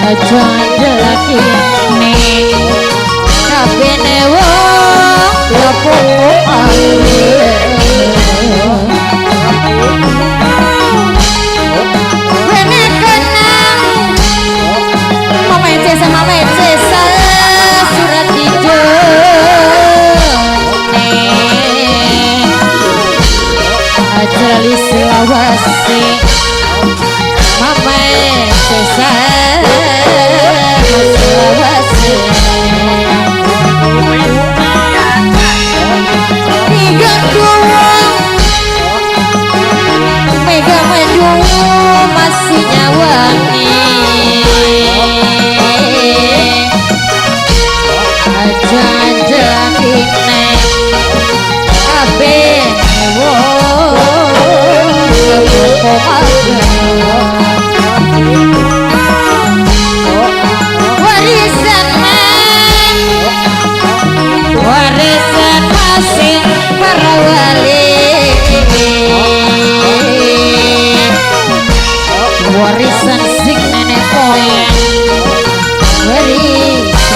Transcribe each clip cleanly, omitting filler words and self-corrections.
Aja lagi ning kabehne wong lepo. Wene kenang Mama Cesa, Mama Cesa, surat hijau aja lali selawase. Mama Cesa selawase tiga dua mega maju masih nyawangi aja aja kine kabeh wong. Warisan man, warisan masing para wali, warisan sing nenek moyang, warisan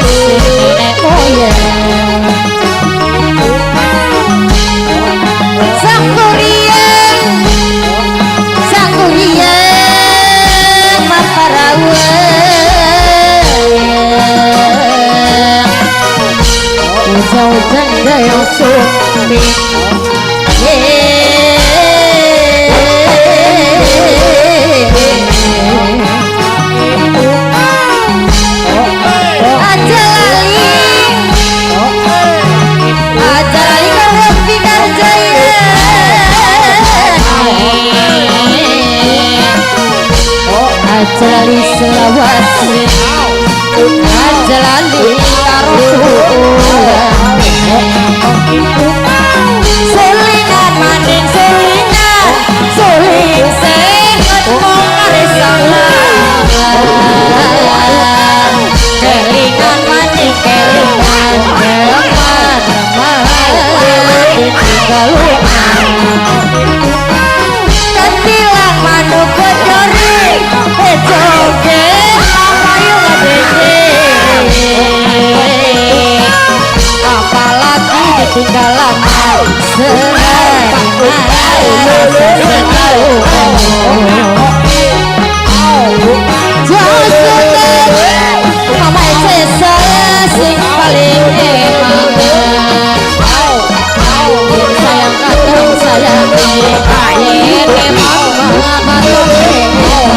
sing nenek moyang. Sangkuriang, sangkuriang maparawang, ujang-ujang dayang sumping. Aja lali, aja lali karo Fikar Jaya, aja lali selawase, aja lali karo sulan. Sulingan maning sulingan, suling sehat mong salah. Kelingan maning kelingan, keman ditinggaluan. Ketilang manuk bojori, joget payu ngebeke. Apalagi ditinggal lama sehari setahun. Mama Cesa sing paling eman, sayang katong sayang yen mama katong.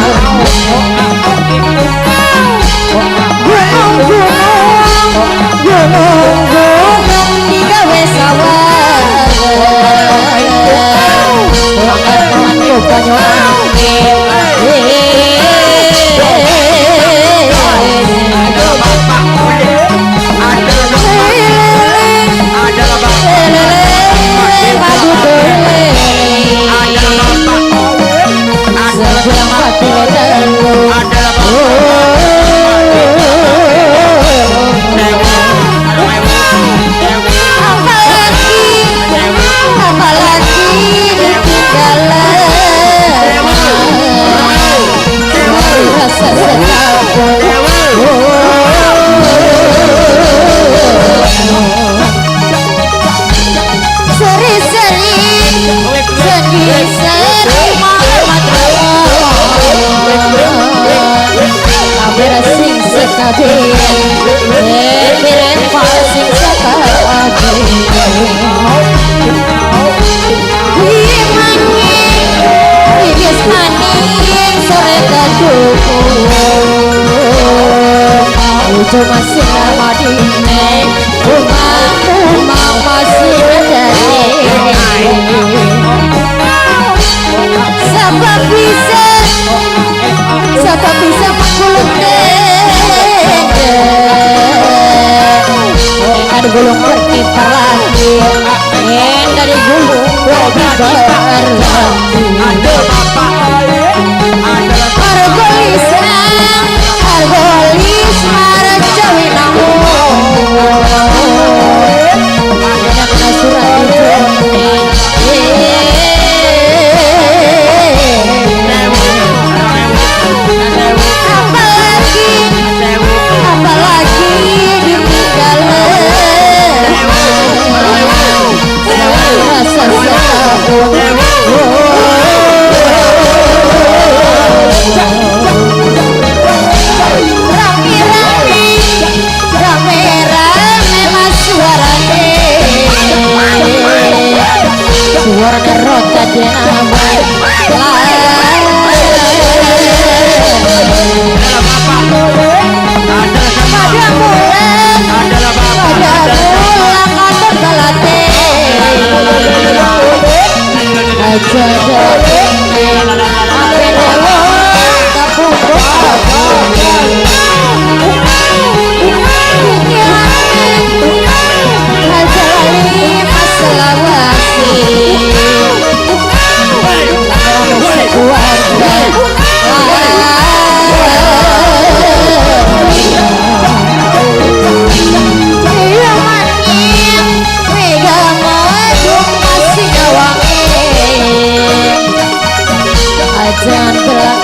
Gunung-gunung, gunung-gunung digawe sawah, temanku banyu angin. Apalagi ditinggalan rasa setahun. Seri-seri, seri-seri Hampir sing sekabeh, pirang sing sekabeh. Wis maning sore kaduku, ujo masih madine, umang masih ada. Siapa bisa, siapa bisa makulung dede, ada gulung berkibar lagi, dari gulung berkibar lagi. Argolis, argolis marjawi.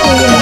Iya.